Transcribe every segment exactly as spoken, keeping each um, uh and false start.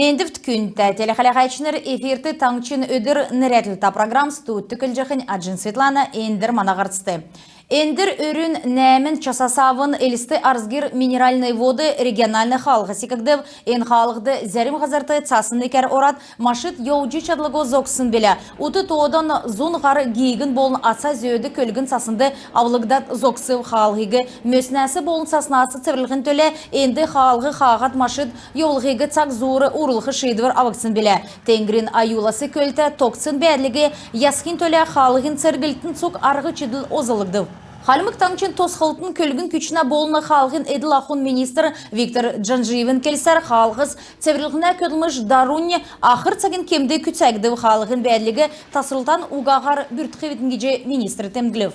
Мендвт, күндтә телехәләһәчнр! Эфирт «Таңһчин өдр» нерәдлтә программ. Студьд көдлҗәхнь Аҗин Светлана. Эндр мана һарцд. Эндр өрүн нәәмн часас авн Элст — Арзгир — Минеральные Воды региональн хаалһ секгдв. Эн хаалһд зәрм һазрт цасн икәр орад, машид йовҗ чадлго зогссн билә. Ут тоодан зун һар гиигн болн аца зөөдг көлгн цаснд авлгдад зогсв. Хаалһиг мөснәс болн цаснас цеврллһнә төлә энд хаалһ хаһад, машид йовллһиг цаг зуур уурулх шиидвр авгдсн билә. Теңгрин аюлас көлтә тогтсн бәәдлиг ясхин төлә хаалһин церглтин цуг арһ-чидл олзлгдв. Хальмг Таңһчин тосхлтын, көлгн күчнә болн хаалһин эдл-ахун министр Виктор Джанжиевин келсәр, хаалһс цеврллһнә көдлмш дарунь ахр цагин кемд күцәгдв. Хаалһин бәәдлиг тасрлтан угаһар бүрткхвидн гиҗ министр темдглв.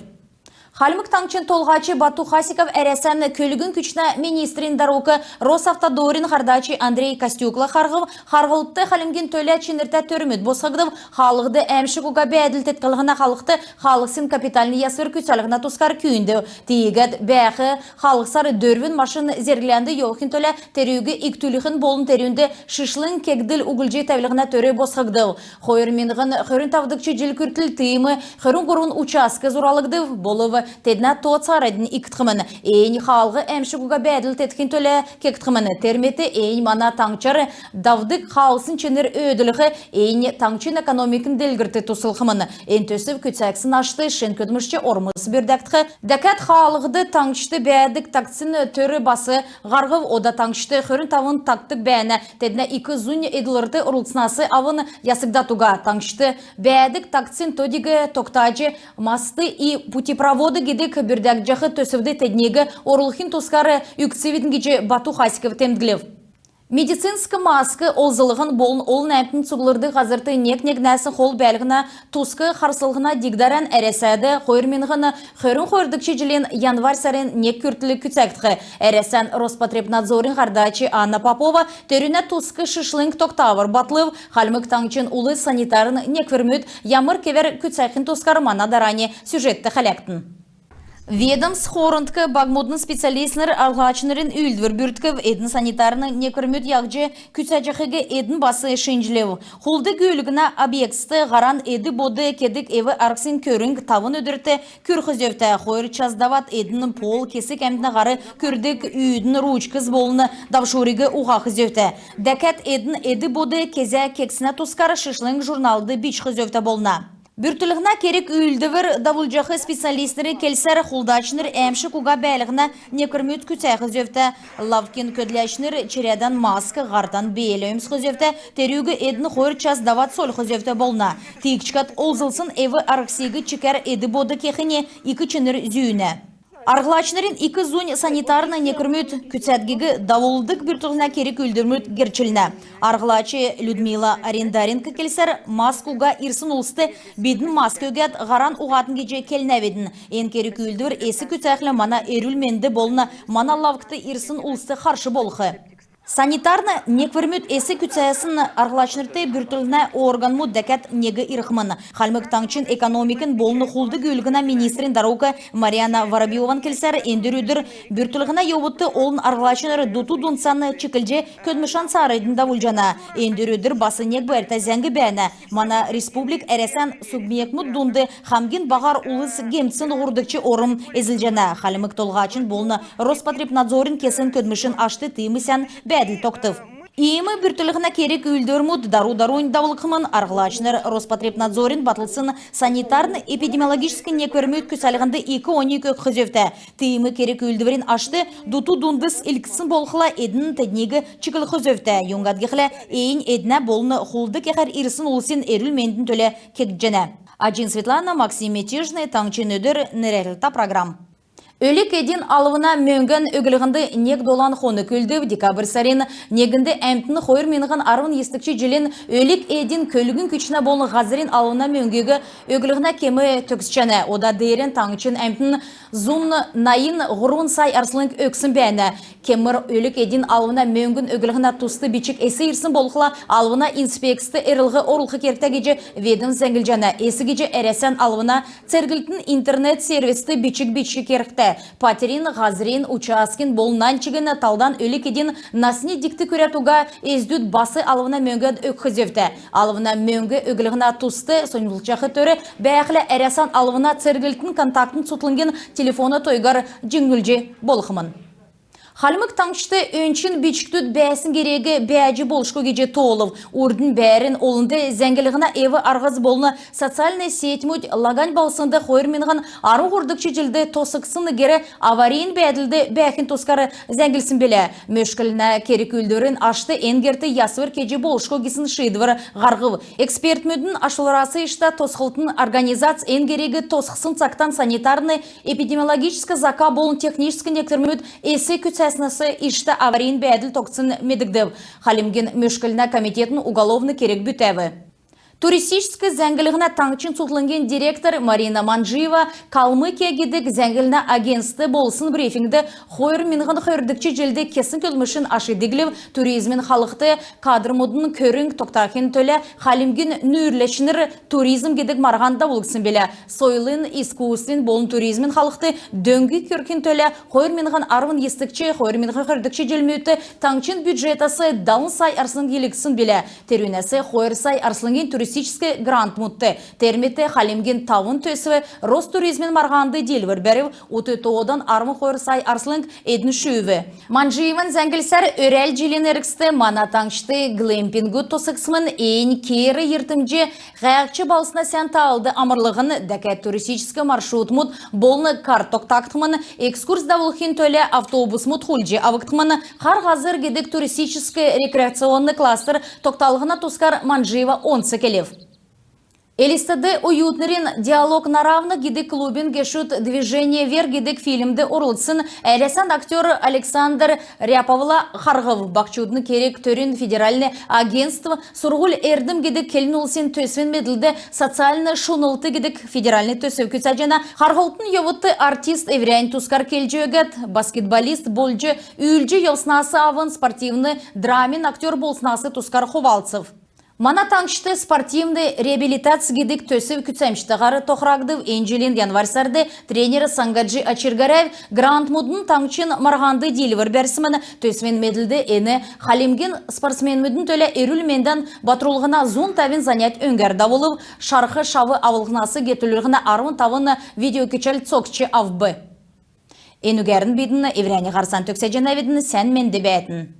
Хальмг Таңһчин Толһач Бату Хасиков Әрәсән көлгн күчнә министрин дарук, Росавтодорин һардач Андрей Костюкла харһв. Харһлтд Хальмгин төлә чинртә төрмүд босхгдв. Хаалһд әәмшг уга бәәдл тетклһнә, хаалһд хаалһсин капитальн ясвр күцәлһнә тускар күүндв. Тиигәд бәәх хаалһсар дөрвн машин зергләнд йовхин төлә терүг икдүлхин болн терүнд шишлң кегдл углҗ тәвлһнә төр босхгдв. Хойр миңһн хөрн тавдгч җил күртл тиим хөрн һурвн участк зуралгдв. Болв теднә то цааранднь икдхмн. Эннь хаалһ әәмшг уга бәәдл теткхин төлә кегдхмн. Тер мет эннь мана таңһчар давдг хаалһсин чинр өөдлх, эннь таңһчин экономикин делгрлтд туслхмн. Эн төсв күцәгдсн ашт шин көдлмшч ормс бүрдәгдх. Дәкәд хаалһд таңһчд бәәдг тагтсин төр бас һарһв. Ода таңһчд хөрн тавн тагт бәәнә. Теднә ик зунь эдлврт орлцснас авн ясгдад уга. Таңһчд бәәдг тагтсин то-диг тогтаҗ, «Мосты и путепроводы» гидг бүрдәгдҗәх төсвд тедниг орулхин тускар үгцвидн гиҗ Бату Хасиков темдглв. Медицинск маск олзллһн болн олн әмтн цуглрдг һазрт нег-негнәсн хол бәәлһнә туск харслһна диг-даран Әрәсәд хойр миңһн хөрн хойрдгч җилин январь сарин нег күртл күцәгдх. Әрәсән Роспотребнадзорин һардач Анна Попова терүнә туск шишлң тогтавр батлв. Хальмг Таңһчин улс санитарн некврмүд ямр кевәр күцәхин тускар мана дарани сюжетт хәләгдтн. Ведомств хоорндк багмудын специалистнр арһлачнрин үүлдвр бүрткв. Эдн санитарн некврмүд яһҗ күцәҗәхиг эдн бас шинҗлв. Хулд-гүүлгәнә объектст һаран эд-бод кедг эв-арһсин көрң тавн өдрт күрх зөвтә. Хойр час давад эдн пол кесг әмтнә һар күрдг үүдн ручкс болн давшуриг уһах зөвтә. Дәкәд эдн эд-бод кезә кегдснә тускар шишлң журналд бичх зөвтә болна. Бүртклһнә керг-үүлдвр давулҗах специалистнрин келсәр, хулдачнр әәмшг уга бәәлһнә некврмүд күцәх зөвтә. Лавкин көдләчнр чирәдән маск, һартан беелә өмсх зөвтә. Терүг эдн хойр час давад сольх зөвтә болна. Тиигчкәд олзлсн эв-арһсиг чикәр эд-бод кехнь ик чинр зүүнә. Арһлачнрин ик зунь санитарн некврмүд күцәдгиг давулдг бүртклһнә керг-үүлдврмүд герчлнә. Арһлач Людмила Арендаренко келсәр, маск уга ирсн улст бидн маск өгәд һаран уһатн гиҗ келнәвидн. Эн керг-үүлдвр эс күцәхлә, мана эрүл-менд болн мана лавкт ирсн улст харш болх. Санитарн некврмүд эс күцәсн арһлачнрт бүртклһнә органмуд дәкәд нег ирхмн. Хальмг Таңһчин экономикин болн хулд-гүүлгәнә министрин дарук Марьяна Воробьеван келсәр, эндр өдр бүртклһнә йовудт олн арһлачнр дуту-дундсан чиклҗ, көдлмшән цааранднь давулҗана. Эндр өдр бас нег байрта зәңг бәәнә. Мана республик Әрәсән субъектмүд дунд хамгин баһар улс гемтсн һурвдгч орм эзлҗәнә. Хальмг Толһачин болн Роспотребнадзорин кесн көдлмшин ашт тиим сән бәәдл тогтв. Иим бүртклһнә керг-үүлдврмүд дару-дарунь давулгдхмн. Арһлачнр Роспотребнадзорин батлсн санитарн-эпидемиологическ некврмүд күцәлһнд ик оньг өгх зөвтә. Тиим керг-үүлдврин ашт дуту-дундс илдкгдсн болхла, эдн тедниг чиклх зөвтә. Юңгад гихлә, эннь эднә болн хулд кехәр ирсн улсин эрүл-мендин төлә кегдҗәнә. Аҗин Светлана, Максим Мятежный, «Таңһчин өдр» нерәдлтә программ. Өлг-эдин алвна мөңгән өглһнд нег долан хонг үлдв. Декабрь сарин негнд әмтн хойр миңһн арвн йисдгч җилин өлг-эдин, көлгн күчнә болн һазрин алвна мөңгиг өглһнә кем төгсҗәнә. Ода деерән таңһчин әмтн зун найн һурвн сай арслң өгсн бәәнә. Кемр өлг-эдин алвна мөңгн өглһнә туст бичг эс ирсн болхла, алвна инспекцд эрлһ орулх кергтә гиҗ ведомств зәңглҗәнә. Эс гиҗ Әрәсән алвна церглтин интернет-сервист бичг бичх кергтә. Патерин, һазрин участкин болн нань чигн талдан өлг-эдин насни дигт күрәд уга эздүд бас алвна мөңгән өгх зөвтә. Алвна мөңг өглһнә туст соньмсулҗах төр бәәхлә, Әрәсән алвна церглтин контактн цутхлңгин телефона тойгар җиңнүлҗ болхмн. Хальмг Таңһчд өнчн бичкдүд бәәсн гериг бәәҗ болшго гиҗ тоолв. Урднь бәәрн олнд зәңглһнә эв-арһс болн социальн сетьмүд Лагань балһснд хойр миңһн арвн һурвдгч җилд тосхсн гер аварийн бәәдлд бәәхин тускар зәңглсн билә. Мөшклһнә керг-үүлдврин ашт эн герт ясвр кеҗ болшго гисн шиидвр һарһв. Экспертмүдин ашлврас иштә тосхлтын организац эн гериг тосхсн цагтан санитарн эпидемиологическ зака болн техническ некврмүд эс күцәснәс иштә аварийн бәәдл тогтсн медгдв. Хальмгин мөшклһнә комитетин уголовн керг бүтәв. Туристическ зәңглһнә таңһчин цутхлңгин директор Марина Манджиева «Калмыкия» гидг зәңглһнә агентствд болсн брифингд хойр миңһн хөрдгч җилд кесн көдлмшин ашиг диглв. Туризмин халхд кадрмудын көрң тогтахин төлә Хальмгин нүүрләчнр туризм гидг марһан давулгдсн билә. Сойлын, искусствин болн туризмин халхд дөң күргхин төлә хойр миңһн арвн йисдгч, хойр миңһн хөрдгч җилмүдт таңһчин бюджетәс далн сай арслң йилһгдсн билә. Терүнәс хойр сай арслңгин туристическ грантмудт. Тер мет Хальмгин тавн төсв Ростуризмин марһанд диилвр бәрв. Ут тоодан арвн хойр сай арслң эдн шүүв. Манджиеван зәңглсәр, өрәл җилин эргцд мана таңһчд глэмпингүд тосхсмн. Эн кеер йиртмҗ һәәхҗ, балһсна сән таалд амрлһн, дәкәд туристическ маршрутмуд болн карт тогтагдхмн. Экскурс давулхин төлә автобусмуд хулдҗ авгдхмн. «Хар һазр» гидг туристическ рекреационн кластер тогталһна тускар Манджиева онц келв. Элстд оютнрин «Диалог на равных» гидг клубин гешүд «Движение вверх» гидг фильмд орлцсн Әрәсән актер Александр Ряповла харһв. Баһчудын керг-төрин федеральн агентств «Сурһуль-эрдм» гидг келн улсин төсвин медлд «Социальн шунлт» гидг федеральн төсв күцәҗәнә. Харһлтын йовудт артист эврәннь тускар келҗ өгәд, баскетболист болҗ үүлдҗ йовснас авн спортивн драмин актер болснас тускар хувалцв. Мана таңһчд «Спортивн реабилитац» гидг төсв күцәмҗтәһәр тохрагдв. Эн җилин январь сард тренер Сангаджи Ачиргаряев грантмудын таңһчин марһанд диилвр бәрсмн. Төсвин медлд эн Хальмгин спортсменмүдин төлә эрүл-мендән батрулһна зун тәвн занять өңгәр давулв. Шарх-шав авлһнас гетлүллһнә арвн тавн видеокичәл цокҗ авв. Энүгәрн бидн эврәннь һарцан төгсәҗәнәвидн. Сән менд бәәтн.